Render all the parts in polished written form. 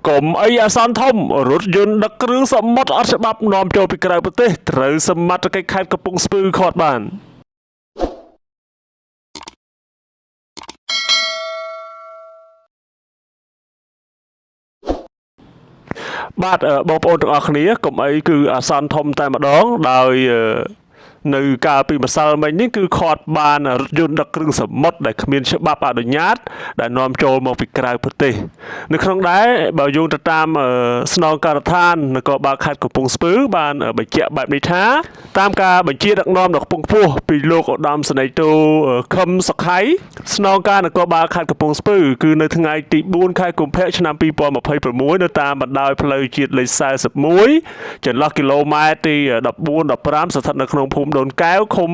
កុំអីអាសន្នធំរថយន្តដឹកគ្រឿងសមុទ្រអត់ច្បាប់នាំចូលពីក្រៅប្រទេសត្រូវសមត្ថកិច្ចខេត្តកំពង់ស្ពឺឃាត់បានបាទបងប្អូនទាំងអស់គ្នាកុំអីគឺអាសន្នធំតែម្ដងដោយនៅកាលពីម្សិលមិញនេះគឺឃាត់បានរថយន្តដឹកគ្រឿងសមុទ្រដែលគ្មានច្បាប់អនុញ្ញាតដែលនាំចូលមកពីក្រៅប្រទេសនៅក្នុងដែរបើយោងទៅតាមស្នងការដ្ឋាននគរបាលខេត្តកំពង់ស្ពឺបានបញ្ជាក់បែបនេះថាតាមការបញ្ជាដឹកនាំដ៏ខ្ពង់ខ្ពស់ពីលោកឧត្តមសេនីយ៍តូខឹមសុខៃស្នងការនគរបាលខេត្តកំពង់ស្ពឺគឺនៅថ្ងៃទី4ខែកុម្ភៈឆ្នាំ2026នៅតាមបណ្ដោយផ្លូវជាតិលេខ41ចន្លោះគីឡូម៉ែត្រទី14 15ស្ថិតនៅក្នុងភូមិដូនកែវឃុំ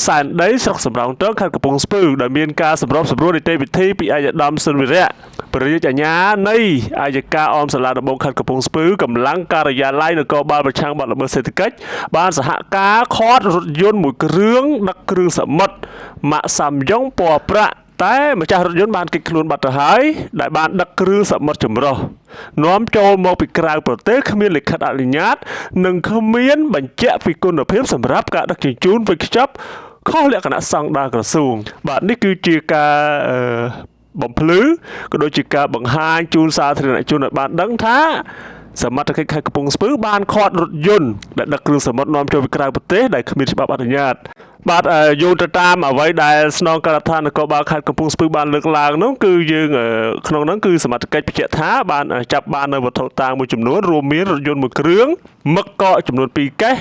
សែនដីស្រុកសំរោងទងខេត្តកំពង់ស្ពឺដែលមានការសម្របសម្រួលនីតិវិធីពីឯកឧត្តមស៊ុនវិរៈព្រះរាជអាជ្ញានៃអយ្យការអមសាលាដំបងខេត្តកំពង់ស្ពឺកម្លាំងការិយាល័យនគរបាលប្រឆាំងបទល្មើសសេដ្ឋកិច្ចបានសហការឃាត់រថយន្តមួយគ្រឿងដឹកគ្រឿងសមុទ្រម៉ាកសាំយ៉ុងពណ៌ប្រាក់តែម្ចាស់រថយន្តបានគេចខ្លួនបាត់ទៅហើយដែលបានដឹកគ្រឿងសមុទ្រចម្រុះនាំចូលមកពីក្រៅប្រទេសគ្មានលិខិតអនុញ្ញាតនិងគ្មានបញ្ជាក់ពីគុណភាពសម្រាប់ការដឹកជញ្ជូនវេចខ្ចប់ខុសលក្ខណៈស្តង់ដារក្រសួងបាទនេះគឺជាការបំភ្លឺក៏ដូចជាការបង្ហាញជូនសាធារណជនឲ្យបានដឹងថាសមត្ថកិច្ចខេត្តកំពង់ស្ពឺបានឃាត់រថយន្តដែលដឹកគ្រឿងសមុទ្រនាំចូលពីក្រៅប្រទេសដែលគ្មានច្បាប់អនុញ្ញាតបាទយោងទៅតាមអ្វីដែលស្នងការដ្ឋាននគរបាលខេត្តកំពង់ស្ពឺបានលើកឡើងនោះគឺយើងក្នុងនោះគឺសមត្ថកិច្ចបញ្ជាក់ថាបានចាប់បាននៅវត្ថុតាងមួយចំនួនរួមមានរថយន្តមួយគ្រឿងមឹកកកចំនួន2កេស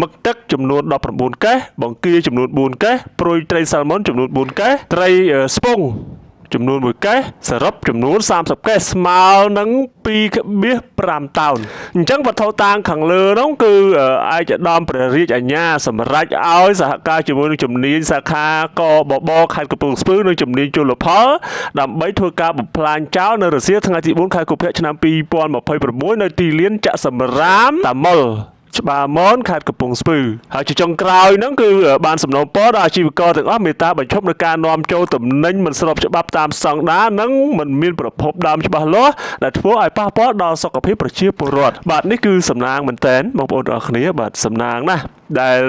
មឹកទឹកចំនួន19កេសបង្គាចំនួន4កេសព្រុយត្រីសាល់ម៉ុនចំនួន4កេសត្រីស្ពងចំនួន1កេសសរុបចំនួន30កេសស្មើនឹង2.5តោនអញ្ចឹងវត្ថុតាងខាងលើនោះគឺឯកឧត្តមព្រះរាជអាជ្ញាសម្រេចឲ្យសហការជាមួយនឹងជំនាញសាខាកបបខេត្តកំពង់ស្ពឺនិងជំនាញជលផលដើម្បីធ្វើការបំផ្លាញចោលនៅរសៀលថ្ងៃទី4ខែកុម្ភៈឆ្នាំ2026នៅទីលានចាក់សម្រាមតាមុលច្បារមនខេត្តកំពង់ស្ពឺហើយជាចុងក្រោយហ្នឹងគឺបានសំណូមពរដល់អាជីវករទាំងអស់មេត្តាបញ្ឈប់នៅការនាំចូលទំនិញមិនស្របច្បាប់តាមស្តង់ដារនិងមិនមានប្រភពដើមច្បាស់លាស់ដែលធ្វើឲ្យប៉ះពាល់ដល់សុខភាពប្រជាពលរដ្ឋបាទនេះគឺសំណាងមែនតើបងប្អូនទាំងអស់គ្នាបាទសំណាងណាស់ដែល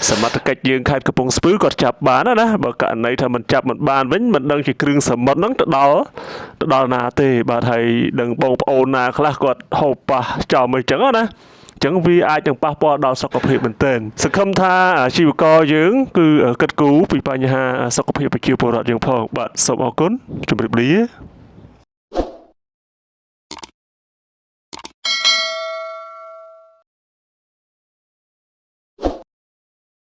សមត្ថកិច្ចយើងខេត្តកំពង់ស្ពឺគាត់ចាប់បានណាបើករណីថាមិនចាប់មិនបានវិញមិនដឹងជាគ្រឿងសមុទ្រហ្នឹងទៅដល់ណាទេបាទហើយដឹងបងប្អូនណាខ្លះគាត់ហូបប៉ះចំអីចឹងណាចឹងវាអាចនឹងប៉ះពាល់ដល់សុខភាពមែនទែនសង្ឃឹមថាអាជីវករយើងគឺគិតគូរពីបញ្ហាសុខភាពប្រជាពលរដ្ឋយើងផងបាទសូមអរគុណជម្រាបលា